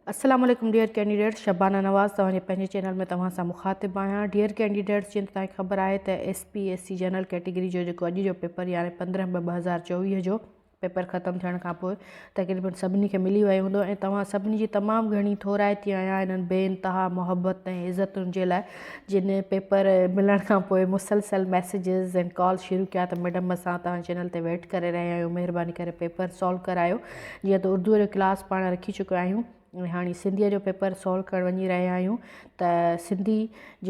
السلام عليڪم dear candidates Shabana Nawaz توهان جي پنهنجي چينل ۾ توهان سان مخاطب آهيان ڊيئر ڪينڊيڊيٽس جيئن ته توهان کي خبر آهي ته S P S C general category جو جيڪو اڄ جو پيپر يعني 15 ٻه 2024 جو پيپر ختم ٿيڻ کان پوء تقريبن سڀني کي ملي ويو هوندو ۽ توهان سڀني جي تمام گهڻي ٿورائتي آهيان انهن بي انتها محبت ۽ عزتن جي لاء جن پيپر ملڻ کان پوء مسلسل ميسيجز ۽ ڪال شروع ڪيا ته ميڊم اسان توهان چينل تي ويٽ ڪري رهيا آهيون مهرباني ڪري پيپر سالو ڪرايو جيئن ته اردوء جو ڪلاس پاڻ رکي چڪيا آهيون ۽ هاڻي سنڌيء جو پيپر سالو ڪرڻ وڃي رهيا آهيون ته سنڌي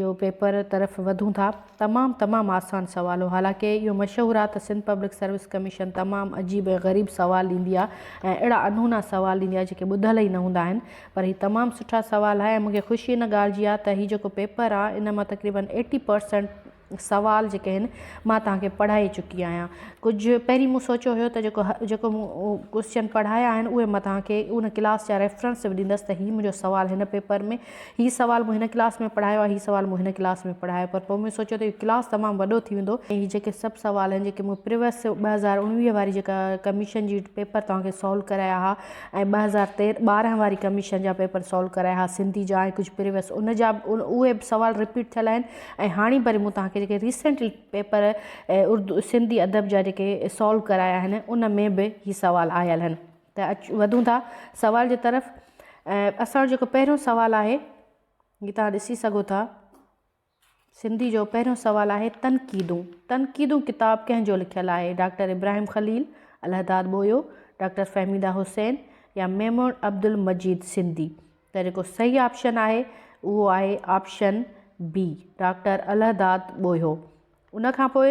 جو پيپر طرف وڌون ٿا تمام تمام آسان سوال هو حالانڪه اهو مشهور آهي ته سنڌ پبلڪ سروس ڪميشن تمام عجيب ۽ غريب سوال ڏيندي آهي ۽ اهڙا انونا سوال ڏيندي آهي جيڪي ٻڌل ئي نه هوندا آهن پر هي تمام سٺا سوال آهي ۽ مونکي خوشي ان ڳالهه جي آهي ته هي جيڪو پيپر آهي ان مان تقريبن ايٽي پرسنٽ سوال جيڪي آهن مان توهان کي پڙهائي چڪي آهيان ڪجهه پهرين مون سوچيو هيو ته جيڪو جيڪو مون ڪوشچن پڙهايا آهن اهي مان توهان کي ان ڪلاس جا ريفرنس به ڏيندس ته هي منهنجو سوال هن پيپر ۾ هي سوال مون هن ڪلاس ۾ پڙهايو آهي هي سوال مون هن ڪلاس ۾ پڙهايو پر پوء مون سوچيو ته اهو ڪلاس تمام وڏو ٿي ويندو ۽ هي جيڪي سڀ سوال آهن جيڪي مون پريويس 2019 واري جيڪا ڪميشن جي پيپر توهان کي سالو ڪرايا ها ۽ 2013 واري ڪميشن جا پيپر سالو ڪرايا ها سنڌي جا ۽ ڪجهه پريويس ان جا اهي به سوال رپيٽ ٿيل آهن ۽ هاڻي وري مون توهان کي جيڪي ريسينٽلي پيپر اردو سنڌي ادب جا جيڪي سالو ڪرايا آهن ان ۾ به هي سوال آيل آهن ته اچ وڌون ٿا سوال جي طرف اسان وٽ جيڪو پهريون سوال آهي هي توهان ڏسي سگهو ٿا سنڌي جو پهريون سوال آهي تنقيدون تنقيدون ڪتاب ڪنهن جو لکيل آهي ڊاڪٽر ابراهيم خليل الهداد ٻويو ڊاڪٽر فهميده حسين يا ميمڻ عبدالمجيد سنڌي ته جيڪو صحيح آپشن آهي اهو آهي option B doctor Allahdad Bohio. ان کان پوء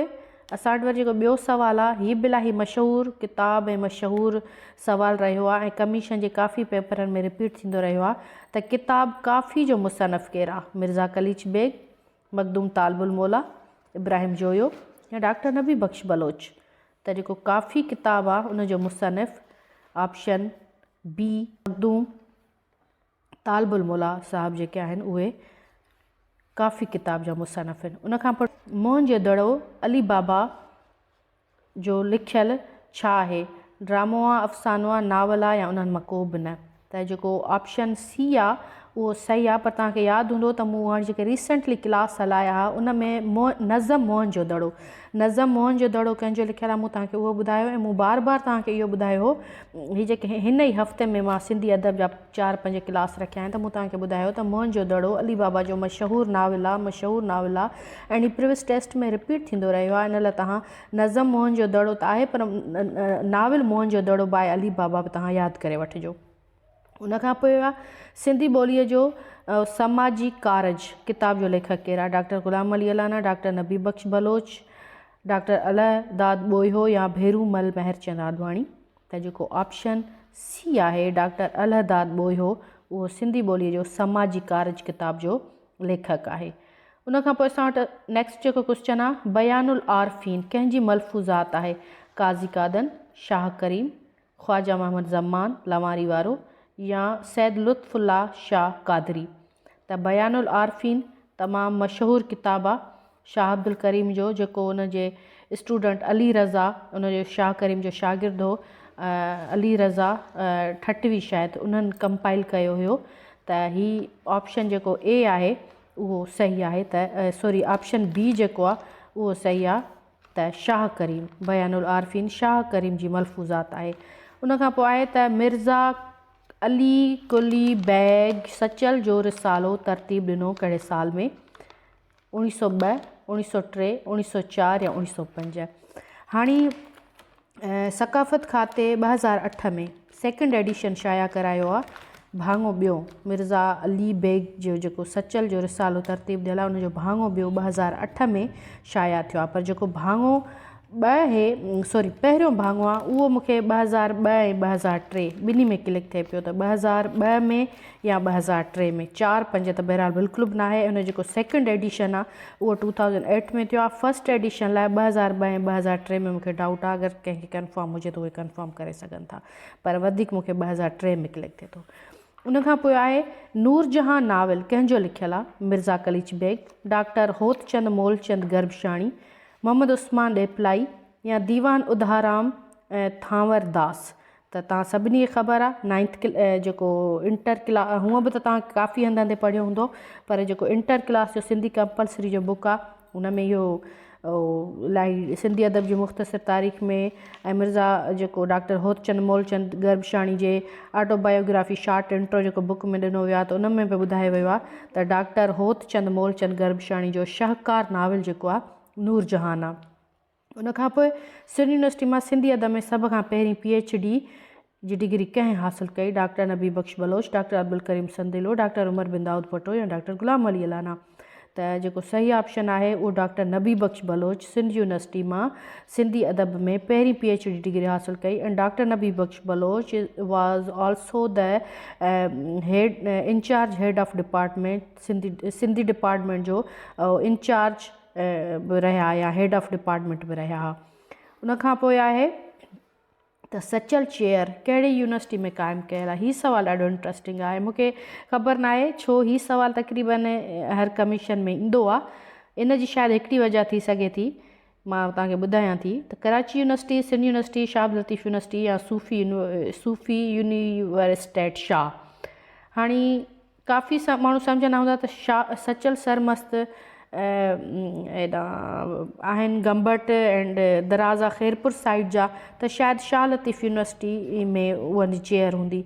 اسان وٽ وري جيڪو ٻيو سوال آهي هي به الاهي مشهور ڪتاب ۽ مشهور سوال رهيو آهي ۽ ڪميشن جي ڪافي پيپرن ۾ رپيٽ ٿيندو رهيو آهي ته ڪتاب ڪافي جو مصنف ڪير آهي؟ مرزا قليچ بيگ، مخدوم طالب الموليٰ، ابراهيم جويو يا ڊاڪٽر نبي بخش بلوچ؟ ته جيڪو ڪافي ڪتاب آهي ان جو مصنف آپشن بي مخدوم طالب الموليٰ صاحب جيڪي آهن اهي ڪافي ڪتاب جا مصنف آهن. ان کان پوء موهن جو دڙو علي بابا جو لکيل ڇا آهي؟ ڊرامو آ، افسانو آ، ناول آ يا انهن مان ڪو به نه؟ ته جيڪو آپشن سي آ اهو صحيح آ پر توهان کي ياد هوندو ته مون هاڻي جيڪي ريسنٽلي ڪلاس هلايا ها ان ۾ نظم موهن جو دڙو نظم موهن جو دڙو ڪنهن جو لکيل آ مون توهان کي اهو ٻڌايو ۽ مون بار بار توهان کي اهو ٻڌايو هو هي جيڪي هن ئي هفتي ۾ مان سنڌي ادب جا چار پنج ڪلاس رکيا آهن ته مون توهان کي ٻڌايو ته موهن جو دڙو علي بابا جو مشهور ناول آ مشهور ناول آ ۽ هي پريويس ٽيسٽ ۾ رپيٽ ٿيندو رهيو آ ان لاء توهان نظم موهن جو دڙو ته آهي پر ناول موهن جو دڙو باء علي بابا به توهان ياد ڪري وٺجو. ان کان پوء آ سنڌي ٻوليء جو سماجي ڪارج ڪتاب جو ليکڪ ڪير آ؟ Doctor Ghulam Ali Allana, doctor Nabi Bakhsh Baloch, doctor الهه داد ٻوهيو يا ڀيرو مل مهرچند آڏواڻي؟ ته جيڪو آپشن سي آهي ڊاڪٽر الهه داد ٻوهيو اهو سنڌي ٻوليء جو سماجي ڪارج ڪتاب جو ليکڪ آهي. ان کان پوء اسان وٽ نيڪسٽ جيڪو ڪوسچن آ بيان العارفين ڪنهن جي ملفوظات آهي؟ قاضي قادن، شاهه ڪريم، خواجه محمد زمان لنواري وارو يا سيد لطف الله شاهه قادري ته بيان العارفين تمام مشهور ڪتاب آ شاهه عبدالڪريم جو جيڪو ان جي اسٽوڊنٽ علي رضا ان جو شاهه ڪريم جو شاگرد هو علي رضا ٺٽوي شايد انهن ڪمپائل ڪيو هيو ته هي آپشن جيڪو اي آهي اهو صحيح آهي ته سوري آپشن بي جيڪو آ اهو صحيح آ ته شاهه ڪريم، بيان العارفين شاهه ڪريم جي ملفوظات آهي. ان کان پوء آهي ته مرزا علي قلي بيگ سچل جو رسالو ترتيب ڏنو ڪهڙي سال ۾؟ اوڻيهه سؤ ٻه، اوڻيهه سؤ ٽي، اوڻيهه سؤ چار يا اوڻيهه سؤ پنج. هاڻي ثقافت کاتي 2008 ۾ سيڪنڊ ايڊيشن شايع ڪرايو آهي ڀاڱو ٻيو مرزا علي بيگ جو جيڪو سچل جو رسالو ترتيب ڏيل آهي ان جو ڀاڱو ٻيو 2008 ۾ شايع ٿيو آهي پر جيڪو ڀاڱو ٻه هي سوري پهريون ڀاڱو آهي اهو مونکي 2002 ۽ 2003 ٻنهي ۾ ڪلڪ ٿئي پيو ته 2002 ۾ يا 2003 ۾ چار پنج ته بهرحال بلڪل به ناهي ان جو جيڪو سيڪنڊ ايڊيشن آهي اهو ٽو ٿائوزنڊ ايٽ ۾ ٿيو آهي فرسٽ ايڊيشن لاء 2002 ۽ 2003 ۾ مونکي ڊائوٽ آهي اگر ڪنهن کي ڪنفرم هجي ته اهي ڪنفرم ڪري سگهن ٿا پر وڌيڪ مونکي 2003 ۾ ڪلڪ ٿئي ٿو ان کان پوء آهي نور جهان ناول ڪنهن جو لکيل آهي مرزا قليچ بيگ ڊاڪٽر هوتچند مولچند گربشاڻي محمد عثمان ڏيپلائي يا ديوان اڌارام ٿانور داس. ته توهان سڀني کي خبر آهي نائنٿ جيڪو انٽر ڪلا هونء به ته توهان ڪافي هنڌن تي پڙهيو هوندو پر جيڪو انٽر ڪلاس جو سنڌي ڪمپلسري جو بڪ آهي ان ۾ اهو الاهي سنڌي ادب جي مختصر تاريخ ۾ ۽ مرزا جيڪو ڊاڪٽر هوتچند مولچند گربشاڻي جي آٽو بايوگرافي شارٽ انٽرو جيڪو بڪ ۾ ڏنو ويو آهي ته ان ۾ به ٻڌايو ويو آهي ته ڊاڪٽر هوتچند مولچند گربشاڻي جو شاهڪار ناول جيڪو آهي نورجهان آهي. ان کان پوء سنڌ يونيورسٽي مان سنڌي ادب ۾ سڀ کان پهرين پي ايڇ ڊي جي ڊگري ڪنهن حاصل ڪئي؟ Doctor Nabi Bakhsh Baloch, doctor Abdul Karim Sandilo, doctor عمر بن دائود پٽو يا ڊاڪٽر غلام علي الانا؟ ته جيڪو صحيح آپشن آهي اهو ڊاڪٽر نبي بخش بلوچ سنڌ يونيورسٽي مان سنڌي ادب ۾ پهرين پي ايڇ ڊي ڊگري حاصل ڪئي ۽ doctor Nabi Bakhsh Baloch was also the head incharge head of department Sindhi Sindhi department جو انچارج به رهيا يا هيڊ آف ڊپارٽمينٽ به رهيا ها ان کان پوء آهي ته سچل چيئر ڪهڙي يونيورسٽي ۾ قائم ڪيل آهي هي سوال ڏاڍو انٽرسٽنگ آهي مونکي خبر نه آهي ڇو هي سوال تقريبن هر ڪميشن ۾ ايندو آهي ان جي شايد هڪڙي وجه ٿي سگهي ٿي مان توهان کي ٻڌايان ٿي ته Karachi university Sindh university Shah Latif university يا صوفي صوفي يونيورسٽيٽ شاهه هاڻي ڪافي ماڻهو سمجهندا هوندا ته شاهه سچل سرمست هيڏانهن آهن گمبٽ اينڊ درازا خيرپور سائيڊ جا ته شايد شاهه لطيف يونيورسٽي ۾ اها جي چيئر هوندي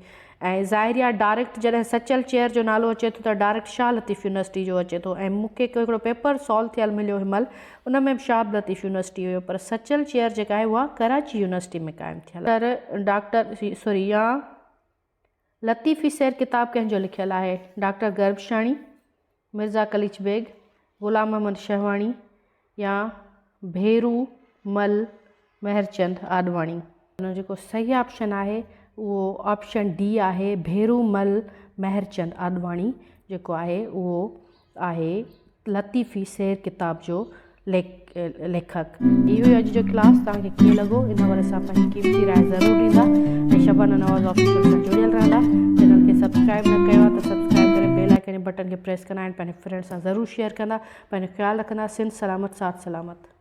۽ ظاهري آهي ڊائريڪٽ جڏهن سچل چيئر جو نالو اچي ٿو ته ڊائريڪٽ شاهه لطيف يونيورسٽي جو اچي ٿو ۽ مون کي هڪڙو پيپر سالو ٿيل مليو هن مهل ان ۾ به شاهه لطيف يونيورسٽي هيو پر سچل چيئر جيڪا آهي اها ڪراچي يونيورسٽي ۾ قائم ٿيل آهي. ڊاڪٽر سوري يا لطيفي سير ڪتاب ڪنهن جو لکيل آهي؟ ڊاڪٽر گربشاڻي، مرزا قليچ بيگ، غلام محمد شهواڻي يا ڀيرو مل مهرچند آڏواڻي؟ ان جو جيڪو صحيح آپشن آهي اهو آپشن ڊي آهي ڀيرو مل مهرچند آڏواڻي جيڪو آهي اهو آهي لطيفي سير ڪتاب جو ليکڪ. هي هيو اڄ جو ڪلاس توهان کي ڪيئن لڳو ان حوالي سان پنهنجي قيمتي راء ضرور ڏيندا ۽ شبانه نواز آفيشل سان جڙيل رهندا چينل کي سبسڪرائب نه ڪيو آهي ته سبسڪرائب ڪري بيل آئيڪن جي بٽن کي پريس ڪندا ۽ پنهنجي فرينڊ سان ضرور شيئر ڪندا پنهنجو خيال رکندا سنڌ سلامت ساٿ سلامت.